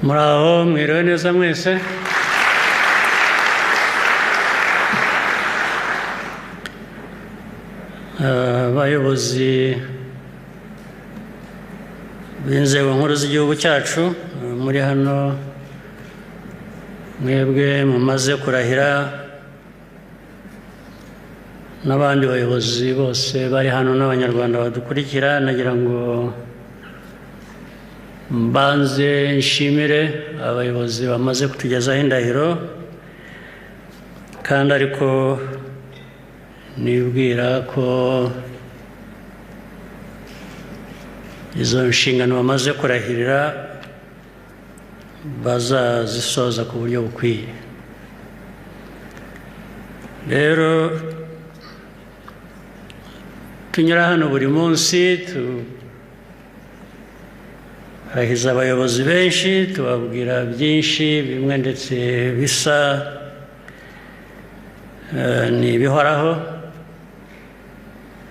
Muraho, mwiriwe neza mwese. Abayobozi b'inzego nkuru z'igihugu cyacu muri hano, mwebwe mumaze kurahira, n'abandi bayobozi bose bari hano n'abanyarwanda badukurikira, nagira ngo mbanze nshimire abayobozi bamaze kutugezaho indahiro, kandi ariko nibwira ko izo nshingano bamaze kurahirira bazazisoza ku buryo bukwiye. Rero tunyura hano buri munsi turahiza abayobozi benshi, tubabwira byinshi, bimwe ndetse bisa ni ibihoraho,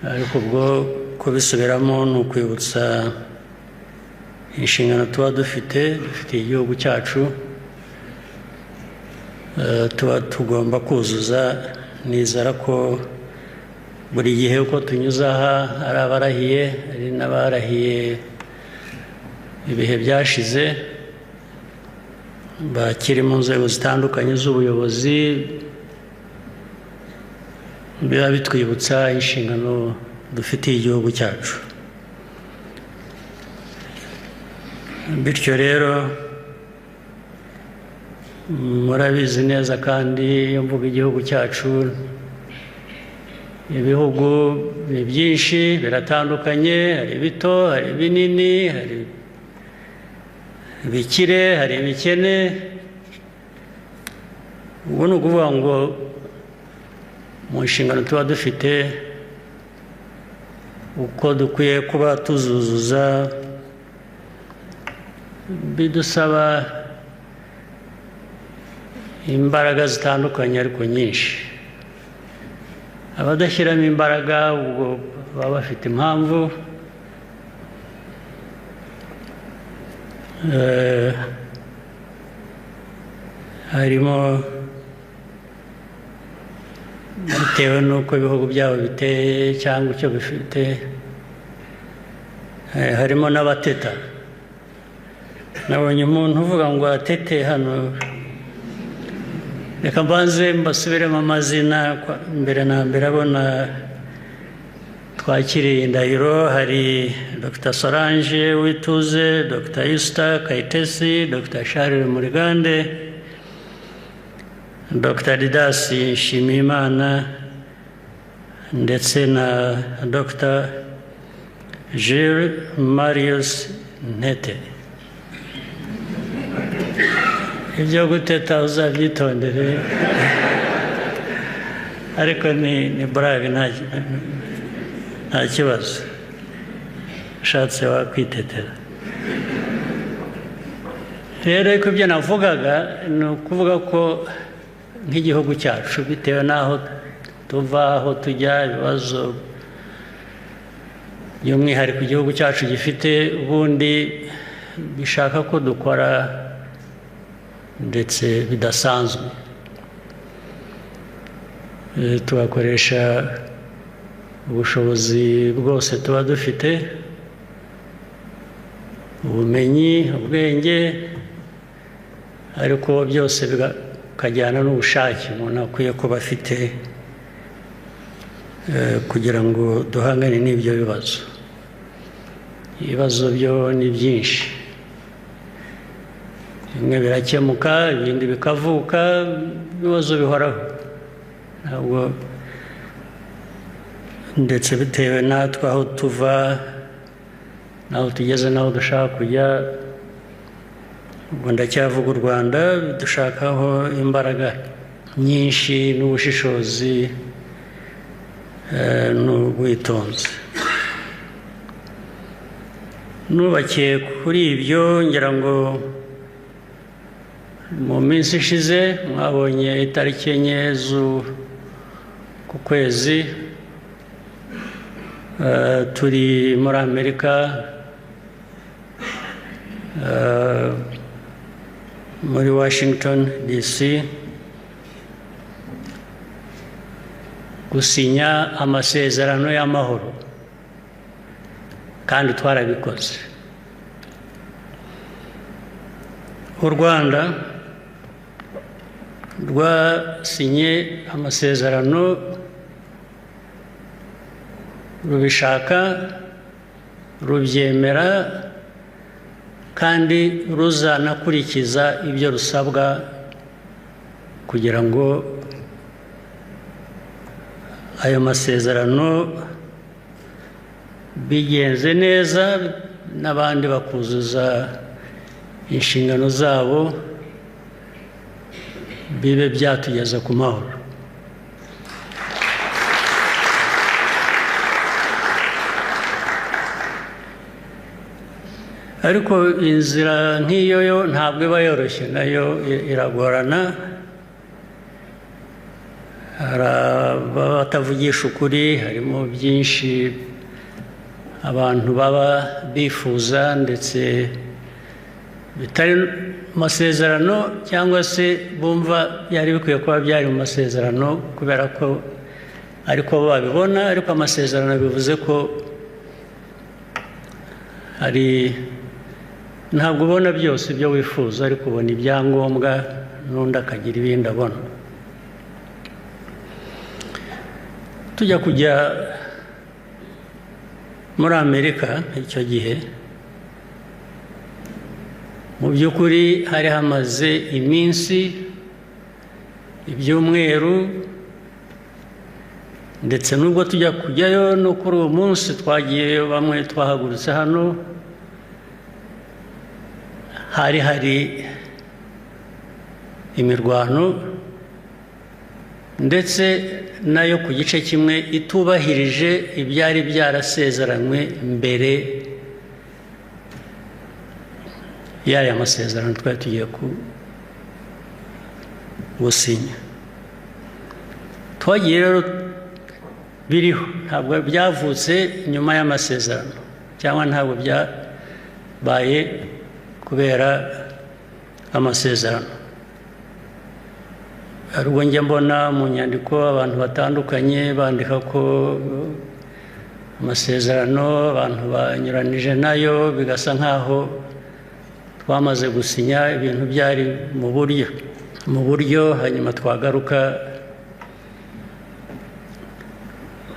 ariko ubwo kubisubiramo ni ukwibutsa inshingano tuba dufitiye igihugu cyacu, tuba tugomba kuzuza. Nizera ko buri gihe uko tunyuze aha ari abarahiye, ari n'abarahiye ibihe byashize bakiri mu nzego zitandukanye z'ubuyobozi, biba bitwibutsa inshingano dufitiye igihugu cyacu. Bityo rero murabizi neza, kandi iyo mvuga igihugu cyacu, ibihugu ni byinshi biratandukanye, hari bito, hari binini, hari ibikire, hari ibikene. Ubwo ni ukuvuga ngo mu nshingano tuba dufite uko dukwiye kuba tuzuzuza, bidusaba imbaraga zitandukanye ariko nyinshi. Abadashyiramo imbaraga ubwo baba bafite impamvu, harimo bitewe n'uko ibihugu byabo biteye cyangwa icyo bifite, harimo n'abateta. Nabonye umuntu uvuga ngo atete hano. Reka mbanze mbasubiremo amazina mbere na mbere abona twakiriye indahiro. Hari Dr Solange Wituze, Dr Yusta Kayitesi, Dr Charles Murigande, Dr Didasi Nshimiyimana ndetse na Dr Jules Marius Ntete. Ibyo guteta uzabyitondere, ariko ni brave, nta kibazo, ushatse wakwitetera. Rero ariko ibyo navugaga ni ukuvuga ko nk'igihugu cyacu, bitewe n'aho tuva, aho tujya, ibibazo by'umwihariko igihugu cyacu gifite, ubundi bishaka ko dukora ndetse bidasanzwe, tugakoresha ubushobozi bwose tuba dufite, ubumenyi, ubwenge, ariko byose bikajyana n'ubushake umuntu akwiye kuba afite kugira ngo duhangane n'ibyo bibazo. Ibibazo byo ni byinshi, bimwe birakemuka, ibindi bikavuka, ibibazo bihoraho, ntabwo ndetse bitewe natwe aho tuva n'aho tugeze n'aho dushaka kujya. Ubwo ndacyavuga u Rwanda, dushakaho imbaraga nyinshi n'ubushishozi n'ubwitonzi. Nubakiye kuri ibyo, ngira ngo mu minsi ishize mwabonye itariki 4 z'uku kwezi turi muri Amerika, muri Washington DC gusinya amasezerano y'amahoro, kandi twarabikoze. U Rwanda rwasinye amasezerano rubishaka, rubyemera, kandi ruzanakurikiza ibyo rusabwa kugira ngo ayo masezerano bigenze neza n'abandi bakuzuza inshingano zabo, bibe byatugeza ku mahoro. Ariko inzira nk'iyo yo ntabwo iba yoroshye, nayo iragorana. Hari abatavugisha ukuri, harimo byinshi abantu baba bifuza ndetse bitari mu masezerano, cyangwa se bumva byari bikwiye kuba byari mu masezerano kubera ko ariko babibona. Ariko amasezerano bivuze ko hari ntabwo ubona byose ibyo wifuza, ariko ubona ibyangombwa n'undi akagira ibindi abona. Tujya kujya muri Amerika icyo gihe, mu by'ukuri hari hamaze iminsi, ibyumweru, ndetse nubwo tujya kujyayo no kuri uwo munsi twagiyeyo, bamwe twahagurutse hano, hari hari imirwano ndetse nayo ku gice kimwe itubahirije ibyari byarasezeranywe mbere y'aya masezerano twari tugiye gusinya. Twagiye rero biriho, ntabwo byavutse nyuma y'amasezerano cyangwa ntabwo byabaye kubera amasezerano. Hari ubwo njya mbona mu nyandiko abantu batandukanye bandika ko amasezerano abantu banyuranije nayo, bigasa nkaho twamaze gusinya ibintu byari mu buryo, hanyuma twagaruka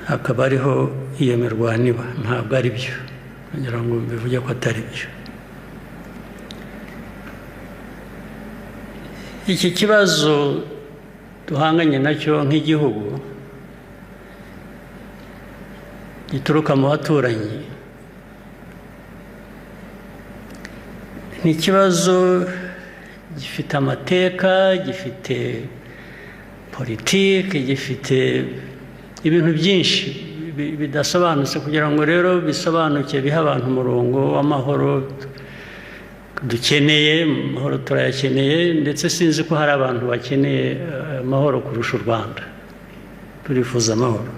hakaba ariho iyo mirwano iba. Ntabwo ari byo, kugira ngo bivuge ko atari byo. Iki kibazo duhanganye nacyo nk'igihugu gituruka mu baturanyi ni ikibazo gifite amateka, gifite politiki, gifite ibintu byinshi bidasobanutse. Kugira ngo rero bisobanuke, bihe abantu umurongo w'amahoro dukeneye. Amahoro turayakeneye, ndetse sinzi ko hari abantu bakeneye amahoro kurusha u Rwanda. Turifuza amahoro,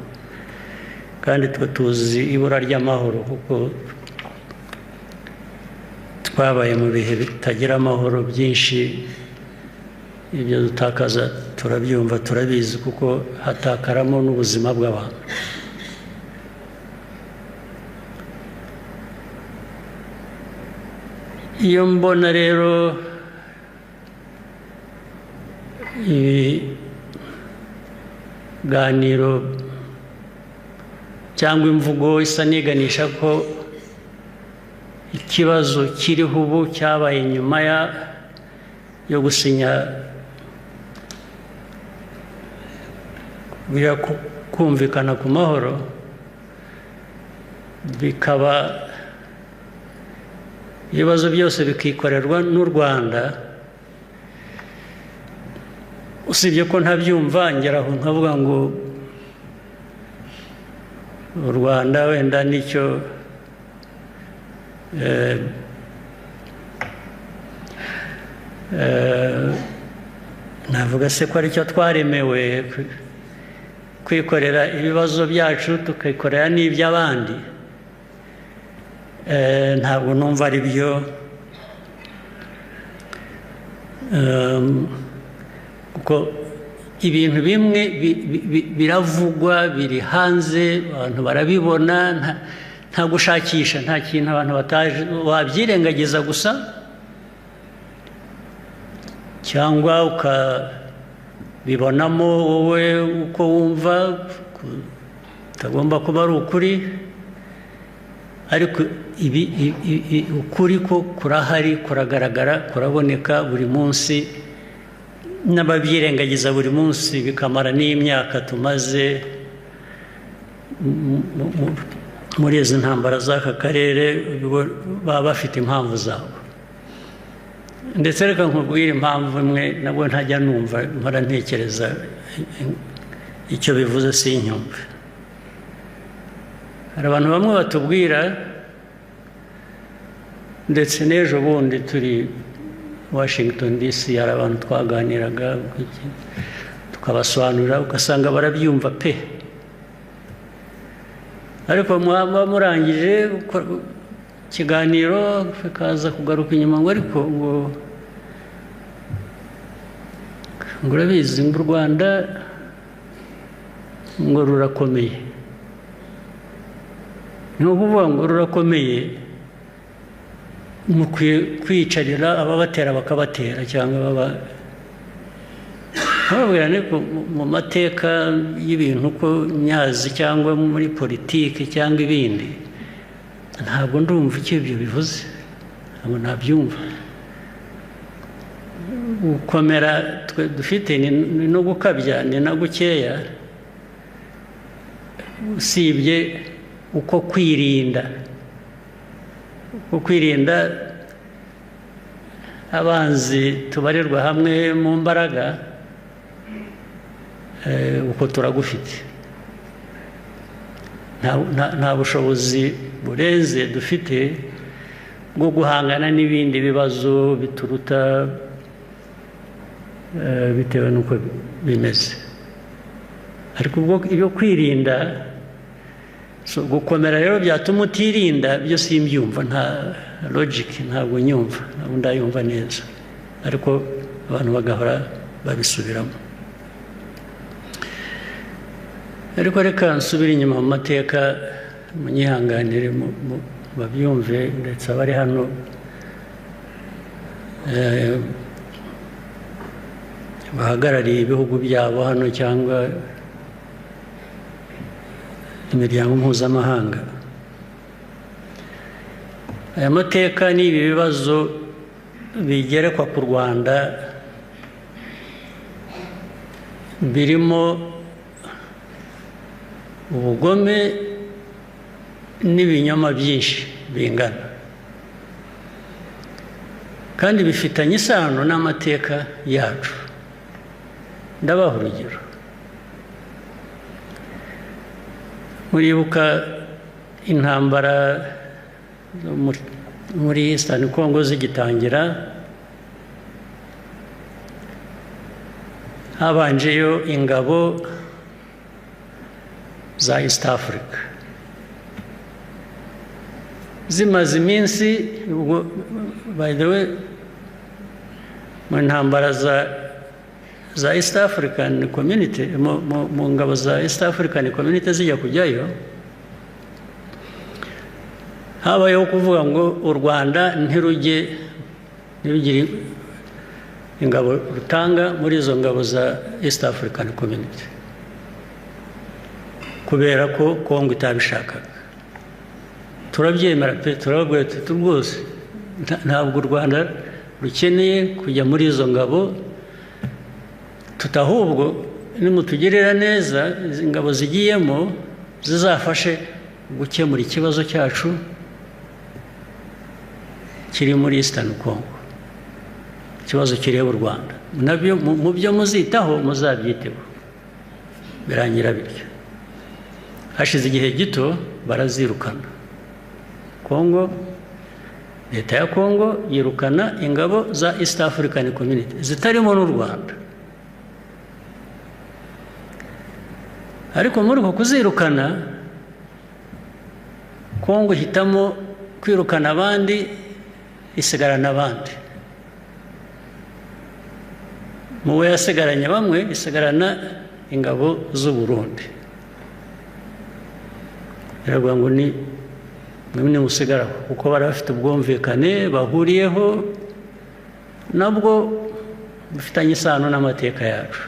kandi twe tuzi ibura ry'amahoro kuko twabaye mu bihe bitagira amahoro byinshi. Ibyo dutakaza turabyumva, turabizi, kuko hatakaramo n'ubuzima bw'abantu. Iyo mbona rero ibiganiro cyangwa imvugo isa n'iganisha ko ikibazo kiriho ubu cyabaye nyuma yo gusinya, kumvikana ku mahoro, bikaba ibibazo byose bikikorerwa n'u Rwanda. Usibye ko ntabyumva, ngeraho nkavuga ngo u Rwanda wenda nicyo navuga se ko aricyo twaremewe, kwikorera ibibazo byacu tukikorera n'iby'abandi. Ntabwo numva ari byo. Kuko ibintu bimwe biravugwa, biri hanze, abantu barabibona, nta gushakisha, nta kintu abantu bataje, wabyirengagiza gusa cyangwa ukabibonamo wowe uko wumva utagomba kuba ari ukuri, ariko ibi ukuri ko kurahari, kuragaragara, kuraboneka buri munsi, n'ababyirengagiza buri munsi bikamara n'imyaka tumaze muri izi ntambara z'aka karere, baba bafite impamvu zabo. Ndetse reka nkubwire impamvu imwe nabwo ntajya numva, mpora ntekereza icyo bivuze sinyumve. Hari abantu bamwe batubwira, ndetse n'ejo bundi turi Washington DC hari abantu twaganiraga tukabasobanurira, ugasanga barabyumva pe, ariko mwaba murangije ikiganiro bikaza kugaruka inyuma ngo ariko ngo urabizi ngo u Rwanda ngo rurakomeye. Ni ukuvuga ngo rurakomeye, mukwiye kwicarira ababatera bakabatera, cyangwa bababwira mu mateka y'ibintu uko nyazi cyangwa muri politiki cyangwa ibindi, ntabwo ndumva icyo ibyo bivuze, ntabwo nabyumva. Gukomera twe dufite ni no gukabya, ni na gukeya, usibye uko kwirinda, uko kwirinda abanzi tubarirwa hamwe mu mbaraga, uko turagufite. Nta bushobozi burenze dufite bwo guhangana n'ibindi bibazo bituruta bitewe n'uko bimeze. Ariko ubwo ibyo kwirinda, so gukomera rero byatuma utirinda, byo simbyumva, nta logic, ntabwo nyumva, ntabwo ndayumva neza, ariko abantu bagahora babisubiramo. Ariko reka nsubire inyuma mu mateka, munyihanganire babyumve, ndetse abari hano bahagarariye ibihugu byabo hano cyangwa imiryango mpuzamahanga. Aya mateka ni ibi bibazo bigerekwa ku Rwanda birimo ubugome n'ibinyoma byinshi bingana, kandi bifitanye isano n'amateka yacu. Ndabaha urugero. Muribuka intambara muri Eastern Congo zigitangira, habanjeyo ingabo za East Africa zimaze iminsi. By the way, mu ntambara za East African Community, mu ngabo za East African Community zijya kujyayo, habayeho kuvuga ngo u Rwanda ntirujye ntirugire ingabo rutanga muri izo ngabo za East African Community, kubera ko Kongo itabishakaga. Turabyemera pe, turababwira tuti rwose ntabwo u Rwanda rukeneye kujya muri izo ngabo, tutahubwo nimutugirira neza izi ngabo zigiyemo zizafashe gukemura ikibazo cyacu kiri muri Eastern Congo, ikibazo kireba u Rwanda, nabyo mu byo muzitaho muzabyiteho. Birangira bityo. Hashize igihe gito barazirukana. Kongo, leta ya Kongo yirukana ingabo za East African Community zitarimo n'u Rwanda. Ariko muri uko kuzirukana, Kongo ihitamo kwirukana abandi, isigarana abandi. Mu bo yasigaranye bamwe, isigarana ingabo z'u Burundi, iravuga ngo ni mwe musigaraho, kuko bari bafite ubwumvikane bahuriyeho nabwo bufitanye isano n'amateka yacu.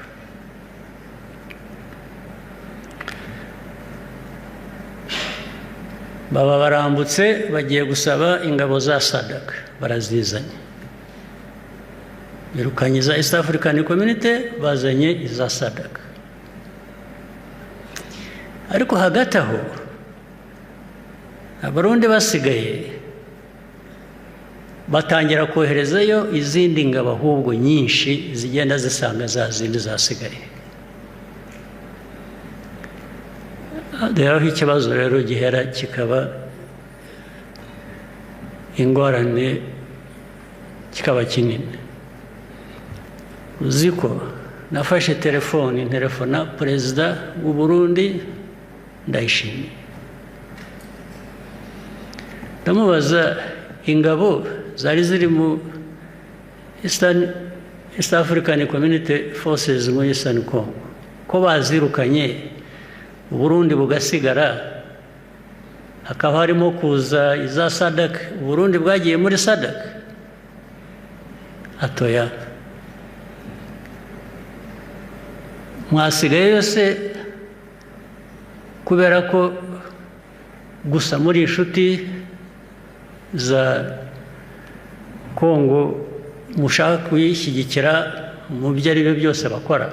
Baba barambutse bagiye gusaba ingabo za SADC, barazizanye, birukanye iza East African Community, bazanye iza SADC. Ariko hagati aho Abarundi basigaye batangira koherezayo izindi ngabo ahubwo nyinshi zigenda zisanga za zindi zasigaye. Rero aho ikibazo rero gihera kikaba ingorane, kikaba kinini. Uzi ko nafashe telefoni nterefona perezida w'u Burundi Ndayishimiye, ndamubaza ingabo zari ziri mu East African Community Forces muri Eastern Congo ko bazirukanye Burundi bugasigara, hakaba harimo kuza iza SADC, Burundi bwagiye muri SADC? Atoya, mwasigaye yose kubera ko gusa muri inshuti za Kongo mushaka kuyishyigikira mu byo ari byo byose bakora.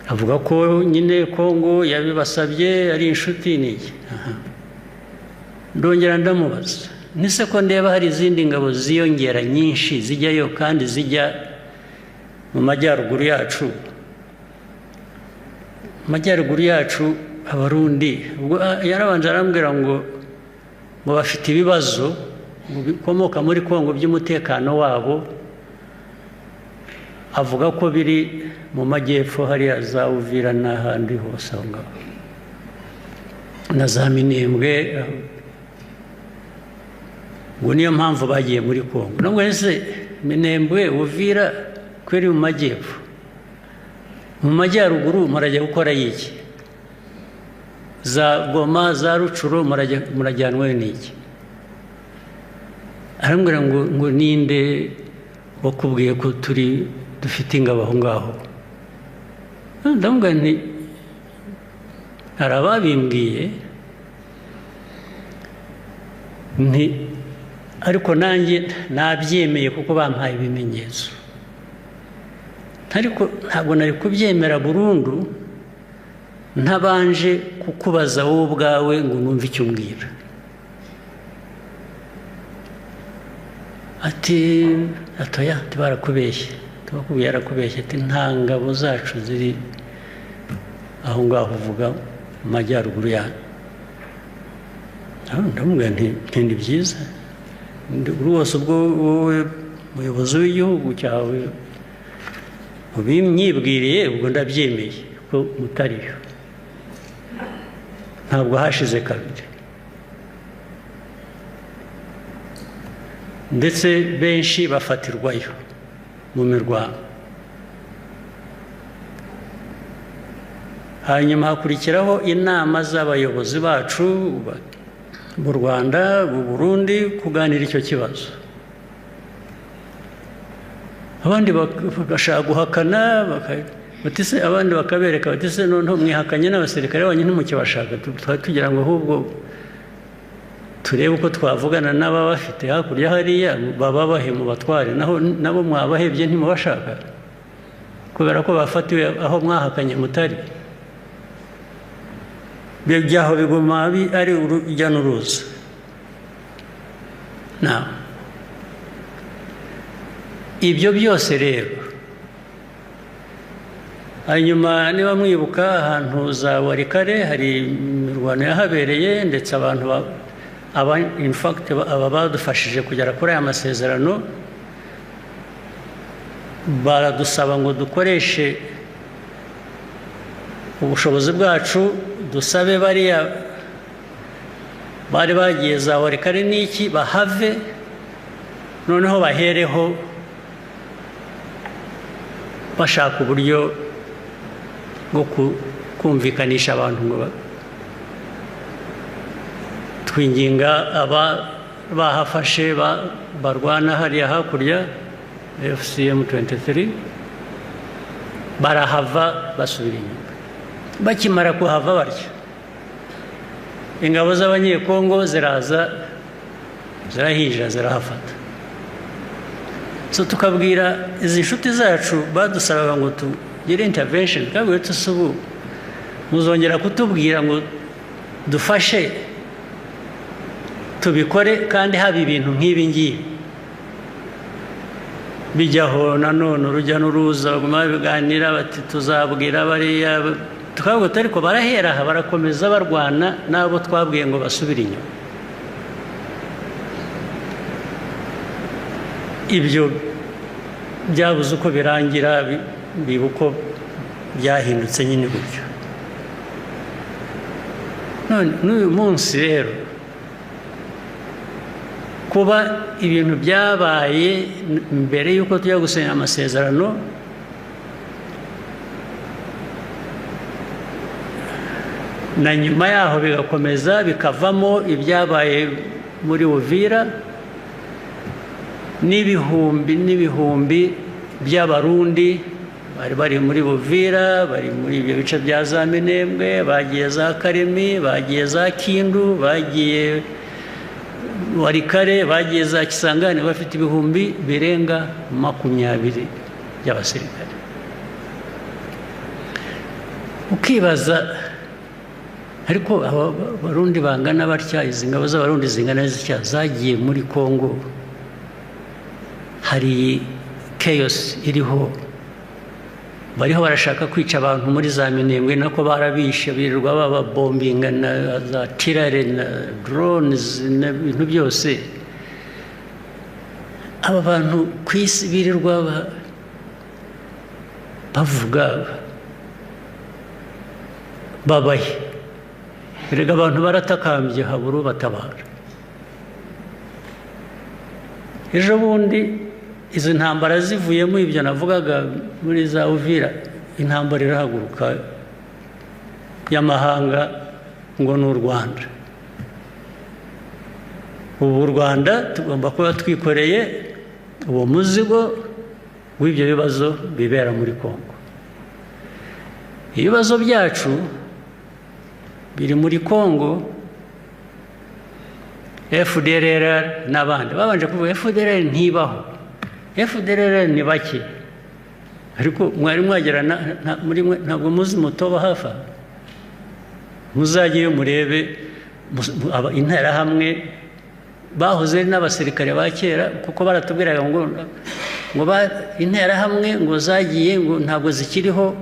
Avuga ko nyine Kongo yabibasabye ari inshuti n'iki. Ndongera ndamubaza, nise ko ndeba hari izindi ngabo ziyongera nyinshi zijyayo kandi zijya mu majyaruguru yacu, majyaruguru yacu Abarundi. Ubwo yarabanje arambwira ngo bafite ibibazo bikomoka muri Kongo by'umutekano wabo, avuga ko biri mu majyepfo hariya za Uvira n'ahandi hose aho ngaho na za Minembwe, ngo niyo mpamvu bagiye muri Kongo. Nubwo ese Minembwe, Uvira kweri mu majyepfo, mu majyaruguru murajya gukora iki? Za Goma, za Rucuro murajyanwe n'iki? Arambwira ngo ninde wakubwiye ko turi dufite ingabo aho ngaho? Ndamubwira nti hari ababimbwiye, nti ariko nanjye nabyemeye kuko bampaye ibimenyetso, ariko ntabwo nari kubyemera burundu ntabanje kukubaza wowe ubwawe ngo numve icyo umbwira. Ati atoya, barakubeshye, tubakubwiye yarakubeshye, ati nta ngabo zacu ziri aho ngaho uvuga mu majyaruguru yanyu. Ndamubwira nti ni byiza rwose, ubwo wowe muyobozi w'igihugu cyawe ubimyibwiriye, ubwo ndabyemeye ko mutariyo. Ntabwo hashize kabiri, ndetse benshi bafatirwayo mu mirwano. Hanyuma hakurikiraho inama z'abayobozi bacu mu Rwanda, mu Burundi, kuganira icyo kibazo. Abandi bagashaka guhakana, batise abandi bakabereka batise noneho mwihakanye n'abasirikare banyu ntimukibashaka, tugira ngo ahubwo turebe uko twavugana n'ababafite hakurya hariya baba bahe mu batware, naho nabo mwabahebye ntimubashaka kubera ko bafatiwe aho mwahakanye mutari. Byaho biguma ari urujya n'uruza. Ibyo byose rero, hanyuma niba mwibuka ahantu za Warikare hari imirwano yahabereye, ndetse abantu aba in fact aba badufashije kugera kuri aya masezerano baradusaba ngo dukoreshe ubushobozi bwacu, dusabe bariya bari bagiye za Warikare n'iki bahave, noneho bahereho Bashaka uburyo bwo kumvikanisha abantu ngo twinginga aba bahafashe barwana hariya hakurya AFC M23, barahava basubira inyuma. Bakimara kuhava batyo, ingabo z'Abanyekongo ziraza, zirahija, zirahafata. So tukabwira izi nshuti zacu badusabaga ngo tugire intervention, kabwira tuti: "Ubu muzongera kutubwira ngo dufashe tubikore kandi haba ibintu nk'ibi ngibi bijyaho?" Nanone urujya n'uruza, baguma babiganira bati: "Tuzabwira bariya." Tukavuga, ariko barahera aha barakomeza barwana n'abo twabwiye ngo basubire inyuma. Ibyo byabuze uko birangira, biba uko byahindutse nyine gutyo. None n'uyu munsi rero, kuba ibintu byabaye mbere y'uko tujya gusinya amasezerano, na nyuma yaho bigakomeza bikavamo ibyabaye muri Uvira, n'ibihumbi n'ibihumbi by'Abarundi bari bari muri Uvira, bari muri ibyo bice bya za Minembwe, bagiye za Karemi, bagiye za Kindu, bagiye Walikale, bagiye za Kisangani, bafite ibihumbi birenga 20 by'abasirikare. Ukibaza, ariko aba Barundi bangana batya, izi ngabo z'Abarundi zingana zitya zagiye muri Kongo, hari chaos iriho, bariho barashaka kwica abantu muri za Minembwe, nako barabishe, birirwa bababombinga na za tirare na drones n'ibintu byose. Aba bantu ku isi birirwa bavuga babahe? Erega abantu baratakambye, habura ubatabara. Ejo bundi izi ntambara zivuyemo, ibyo navugaga muri za Uvira, intambara irahaguruka y'amahanga ngo ni u Rwanda. Ubu u Rwanda tugomba kuba twikoreye uwo muzigo w'ibyo bibazo bibera muri Kongo. Ibibazo byacu biri muri Kongo, FDLR n'abandi babanje kuvuga. FDLR ntibaho, FDLR ni bake, ariko mwari mwagera muri mwe ntabwo muzi mutoba hafi aha. Muzajyeyo murebe Interahamwe bahoze ari n'abasirikare ba kera, kuko baratubwiraga ngo Interahamwe ngo zagiye, ngo ntabwo zikiriho,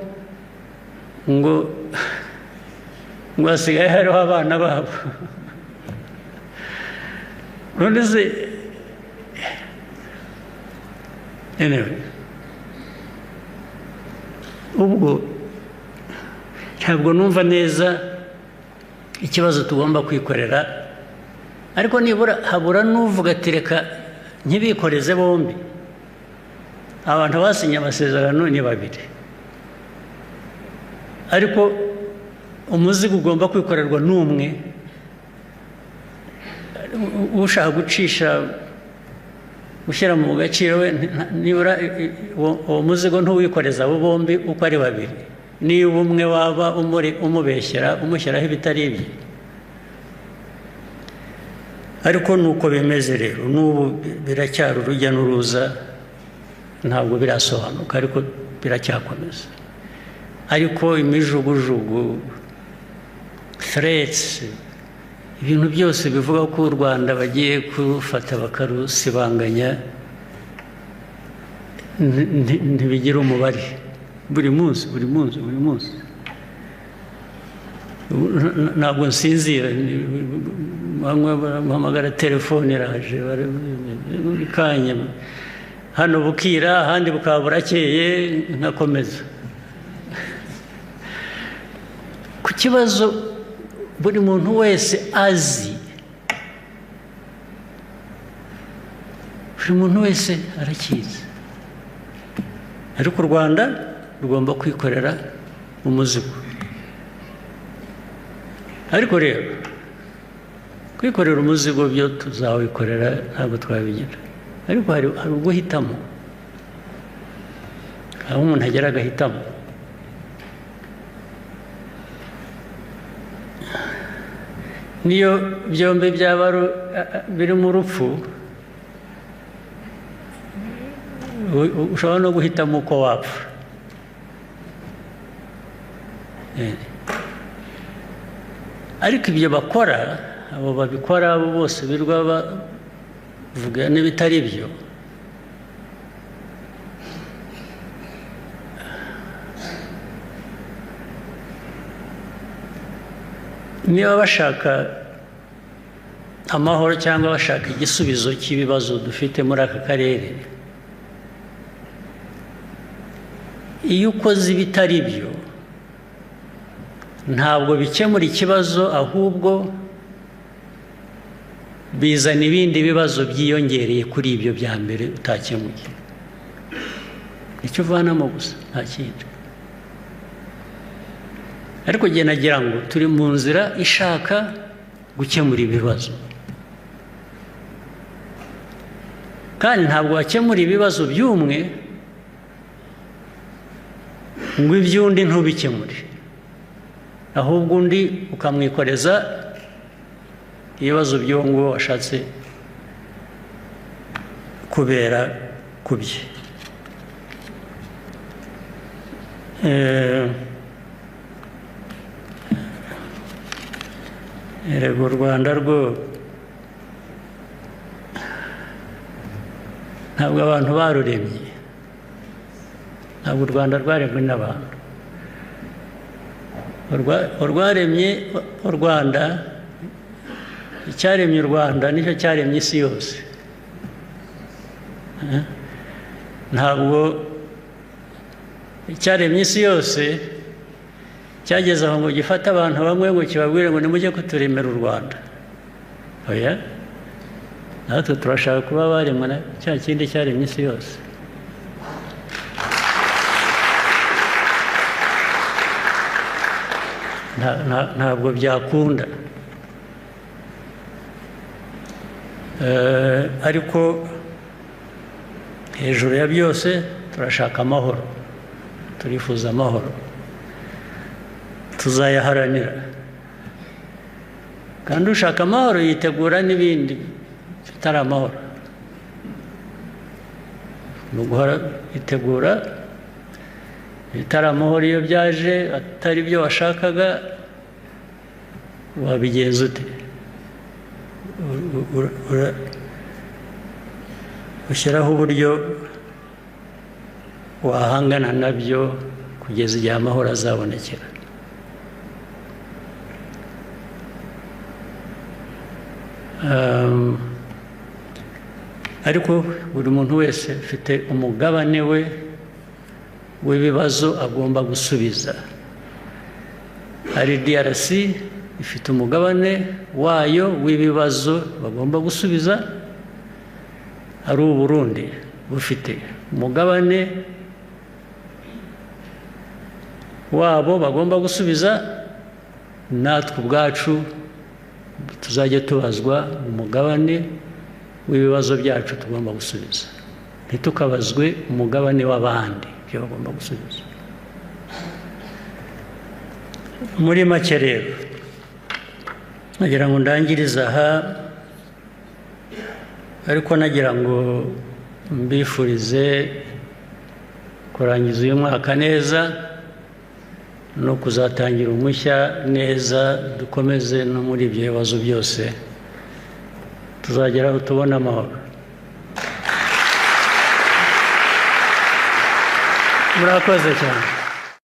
ngo hasigaye hariho abana babo. None se, anyway, ubwo ntabwo numva neza ikibazo tugomba kwikorera, ariko nibura habura n'uvuga ati: "Reka ntibikoreze bombi." Abantu basinye amasezerano ni babiri, ariko umuzigo ugomba kwikorerwa n'umwe. Ushaka gucisha, gushyira mu gaciro we, nibura uwo muzigo ntuwikoreza abo bombi uko ari babiri, niba umwe waba umubeshyera, umushyiraho ibitari ibye. Ariko nuko bimeze rero, n'ubu biracyari urujya n'uruza, ntabwo birasobanuka, ariko biracyakomeza. Ariko imijugujugu, threats, ibintu byose bivuga ko u Rwanda bagiye kurufata bakarusibanganya ntibigira umubare. Buri munsi, buri munsi, buri munsi ntabwo nsinzira. Bamwe barampamagara, telefone iraje buri kanya, hano bukira, ahandi bukaba burakeye, nkakomeza ku kibazo buri muntu wese azi, buri muntu wese arakizi. Ariko u Rwanda rugomba kwikorera umuzigo. Ariko rero kwikorera umuzigo byo tuzawikorera ntabwo twabigira, ariko hari uguhitamo, aho umuntu agera agahitamo. Niyo byombi byaba biri mu rupfu, ushobora no guhitamo uko wapfa. Ariko ibyo bakora, abo babikora abo bose birwa bavuga n'ibitari byo, niba bashaka amahoro cyangwa bashaka igisubizo cy'ibibazo dufite muri aka karere, iyo ukoze ibitari byo ntabwo bikemura ikibazo, ahubwo bizana ibindi bibazo byiyongereye kuri ibyo bya mbere utakemuye. Icyo uvanamo gusa nta kindi. Ariko njye nagira ngo turi mu nzira ishaka gukemura ibibazo, kandi ntabwo wakemura ibibazo by'umwe ngo iby'undi ntubikemure, ahubwo undi ukamwikoreza ibibazo by'uwo nguwo washatse kubera kubye. Erega u Rwanda rwo ntabwo abantu baruremye, ntabwo u Rwanda rwaremwe n'abantu. Urwaremye u Rwanda, icyaremye u Rwanda nicyo cyaremye isi yose. Ntabwo icyaremye isi yose cyageze aho ngo gifate abantu bamwe ngo kibabwire ngo nimujye kuturemera u Rwanda. Oya, natwe turashaka kuba baremwe na cya kindi cyaremye isi yose. Ntabwo byakunda. Ariko hejuru ya byose turashaka amahoro, turifuza amahoro, tuzayaharanira. Kandi ushaka amahoro yitegura n'ibindi bitari amahoro. Ni uguhora yitegura ibitari amahoro, iyo byaje atari byo washakaga wabigenza ute? Ushyiraho uburyo wahangana nabyo kugeza igihe amahoro azabonekera. Ariko buri muntu wese afite umugabane we w'ibibazo agomba gusubiza. Hari DRC ifite umugabane wayo w'ibibazo bagomba gusubiza, ari u Burundi bufite umugabane wabo bagomba gusubiza, natwe ubwacu tuzajya tubazwa umugabane w'ibibazo byacu tugomba gusubiza, ntitukabazwe umugabane w'abandi ibyo bagomba gusubiza. Muri make rero nagira ngo ndangirize aha, ariko nagira ngo mbifurize kurangiza uyu mwaka neza no kuzatangira umushya neza, dukomeze no muri ibyo bibazo byose tuzageraho tubona amahoro. Murakoze cyane.